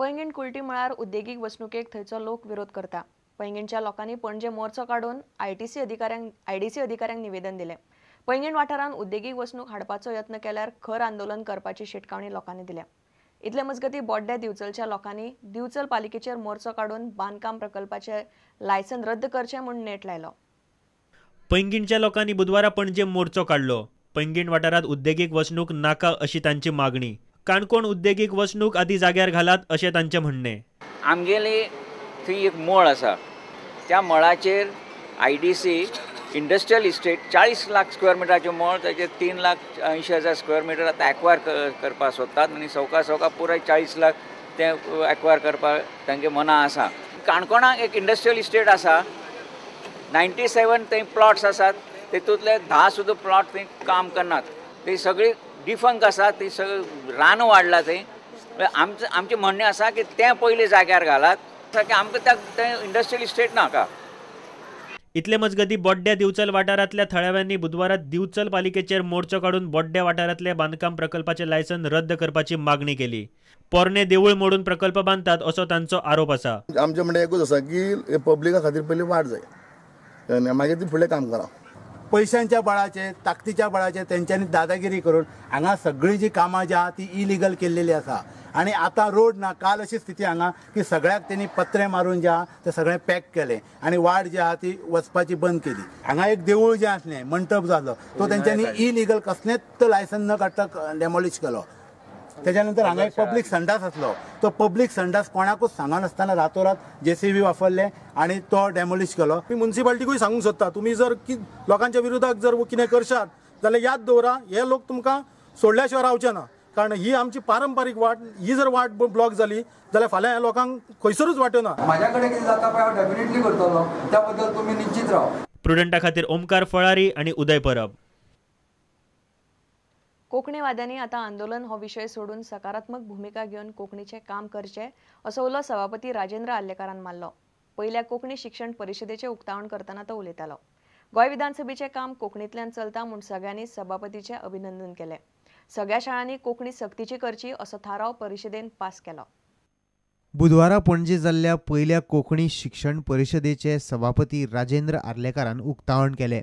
पैंगीण कुलटी मळार उद्देगीक वसणुकेक थंयचो लोक विरोध करता। पैंगीणच्या लोकांनी पणजे मोर्चो काडून आयडीसी अधिकाऱ्यांक निवेदन दिलें। पैंगीण वाठारांत उद्देगीक वसणूक हाडपाचो यत्न केल्यार खर आंदोलन करपाची शिटकावणी लोकांनी दिल्या। इतले मजगती बोड्ड्या दिवचलच्या लोकांनी दिवचल पालिकेचेर मोर्चो काडून बांदकाम प्रकल्पाचे लायसन रद्द करचें म्हूण नेट लायलो। पैंगीणच्या लोकांनी बुधवारा पणजे मोर्चो काडलो। पैंगीण वाठारांत उद्देगीक वसणूक नाका अशी तांची मागणी। काणकोण उद्देगीक वसणूक आदी जाग्यार घालात अशें तांचें म्हणणें। आमगेली थंय एक मळ आसा, त्या मळाचेर IDC industrial estate 40 lakh square मिटराचें मळ, ताचेर 3,80,000 स्क्वेअर मिटर आतां एक्वायर करपाक सोदतात आनी सवका सवका पुराय 40 लाख ते एक्वायर करपाक तांचे मनां आसा। काणकोणाक एक इंडस्ट्रियल इस्टेट आसा, 97 थंय प्लॉट्स आसात, तेतूंतले 10 सुद्दां प्लॉट थंय काम करनात, ते सगळी डिफंक आसा, ती सगळी रान वाडला थंय। आमचें म्हणणें आसा की तें पयलीं जाग्यार घालात, की आमकां तें इंडस्ट्रियल इस्टेट नाका। इतले मजगती बोड्ड्या दिवचल वाठारांतल्या थळाव्यांनी बुधवारा दिवचल पालिकेचेर मोर्चो काडून बोड्ड्या वाठारांतले बांदकाम प्रकल्पाचे लायसन रद्द करपाची मागणी केली। पोरणे देवूळ मोडून प्रकल्प बांदतात असो तांचो आरोप आसा। आमचें म्हणणें एकूच आसा की पब्लिका खातीर पयलीं वाट जाय आनी मागीर ती फुडलें काम करा। पयशांच्या बळाचेर, ताकदीच्या बळाचेर तेंच्यांनी दादागिरी करून हांगा सगळीं जी कामां जी आहा ती इलिगल केल्लेली आसा। आनी आतां रोड ना, काल अशी स्थिती हांगा की सगळ्याक तेणी पत्रे मारून जे आहा ते सगळें पॅक केलें आनी वाट जी आहा ती वचपाची बंद केली। हांगा एक देवूळ जें आसलें, मंटप जालो, तो तेंच्यांनी इलिगल कसलेंच लायसन न काडटा डेमोलिश केलो। तेच्या नंतर हांगा एक पब्लीक संडास आसलो, तो पब्लीक संडास कोणाकूच सांगनासतना रातोरात जेसीबी वापरले आनी तो डेमोलिश केलो। मी म्युनिसिपालिटीकूय सांगूंक सोदता, तुमी जर लोकांच्या विरोधाक जर कितें करशात जाल्यार याद दवरा, हे लोक तुमकां सोडल्या शिवाय रावचे ना, कारण ही आमची पारंपारीक वाट, ही जर वाट ब्लॉक जाली जाल्यार फाल्यां ह्या लोकांक खंयसरूच वाट्यो ना। म्हाज्या कडेन कितें जाता पळय हांव डेफिनेटली करतलो, त्या बद्दल तुमी निश्चीत राव। प्रुडंटा खातीर ओमकार फळारी आनी उदय परब। कोंकणीवाद्यांनी आतां आंदोलन हो विशय सोडून सकारात्मक भूमिका घेवन कोंकणीचें काम करचें असो उलो सभापती राजेंद्र आर्लेकारान मारलो। पयल्या कोंकणी शिक्षण परिशदेचें उक्तावण करतना तो उलयतालो। गोंय विधानसभेचें काम कोंकणींतल्यान चलता म्हूण सगळ्यांनी सभापतीचें अभिनंदन केलें। सगळ्या शाळांनी कोंकणी सक्तीची करची असो थाराव परिशदेन पास केलो। बुधवारा पणजे जाल्ल्या पयल्या कोंकणी शिक्षण परिशदेचे सभापती राजेंद्र आर्लेकारान उक्तावण केलें।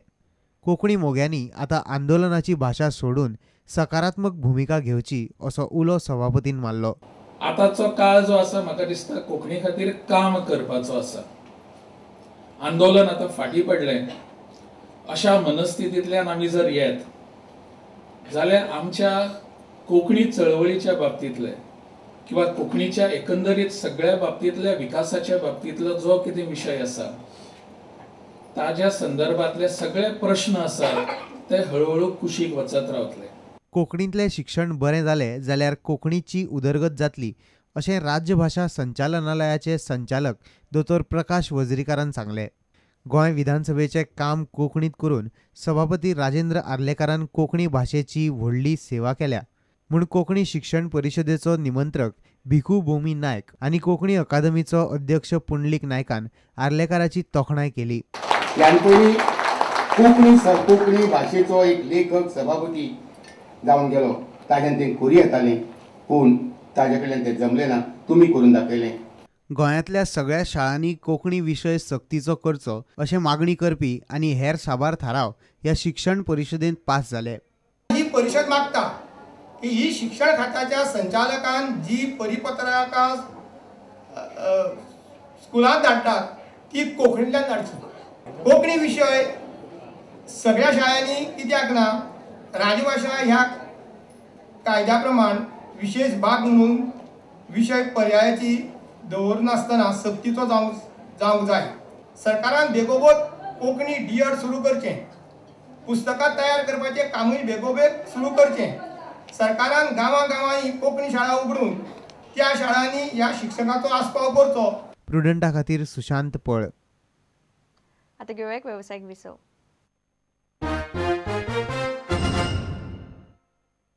कोंकणी मोग्यांनी आतां आंदोलनाची भाशा सोडून सकारात्मक भूमिका घेवची असो उलो सभापतीन मारलो। आतांचो काळ जो आसा म्हाका दिसता कोंकणी खातीर काम करपाचो आसा। आंदोलन आतां फाटीं पडलें अशा मनस्थितींतल्यान आमी जर येत जाल्यार आमच्या कोंकणी चळवळीच्या बाबतींतले किंवा कोंकणीच्या एकंदरीत सगळ्या बाबतींतल्या विकासाच्या बाबतींतलो जो कितें विशय आसा ताज्या संदर्भातले सगळे प्रश्न आसात ते हळूहळू कुशीक वचत रावतले। कोंकणींतलें शिक्षण बरें जालें जाल्यार कोंकणीची उदरगत जातली अशें राज्यभाशा संचालनालयाचे संचालक दोतोर प्रकाश वजरीकारान सांगलें। गोंय विधानसभेचें काम कोंकणींत करून सभापती राजेंद्र आर्लेकारान कोंकणी भाशेची व्हडली सेवा केल्या म्हूण कोंकणी शिक्षण परिशदेचो निमंत्रक भिकू भूमी नायक आनी कोंकणी अकादमीचो अध्यक्ष पुंडलीक नायकान आर्लेकाराची तोखणाय केली। ह्यान पयलीं कोंकणी भाशेचो एक लेखक सभापती जावन गेलो, ताज्यान तें करूं येतालें, पूण ताजे कडल्यान तें जमलें ना, तुमी करून दाखयलें। गोंयांतल्या सगळ्या शाळांनी कोंकणी विशय सक्तीचो करचो अशें मागणी करपी आनी हेर साबार थाराव ह्या शिक्षण परिशदेंत पास जाले। ही परिशद मागता की ही शिक्षण खात्याच्या संचालकान जी परिपत्रकां स्कुलांत धाडटात ती कोंकणींतल्यान धाडची। कोंकणी विशय सगळ्या शाळांनी कित्याक ना, राजभाशा ह्या कायद्या प्रमाण विशेष भाग म्हणून विशय पर्यायाची दवरनासतना सक्तीचो जावंक जाय। सरकारान बेगोबेग कोंकणी डी.एड सुरू करचें, पुस्तकां तयार करपाचें कामूय बेगोबेग सुरू करचें। सरकारान गांवां गांवांनी कोंकणी शाळा उगडून त्या शाळांनी ह्या शिक्षकाचो आस्पाव करचो। प्रुडंटा खातीर सुशांत पळ। आतां घेवया एक वेवसायीक विसव।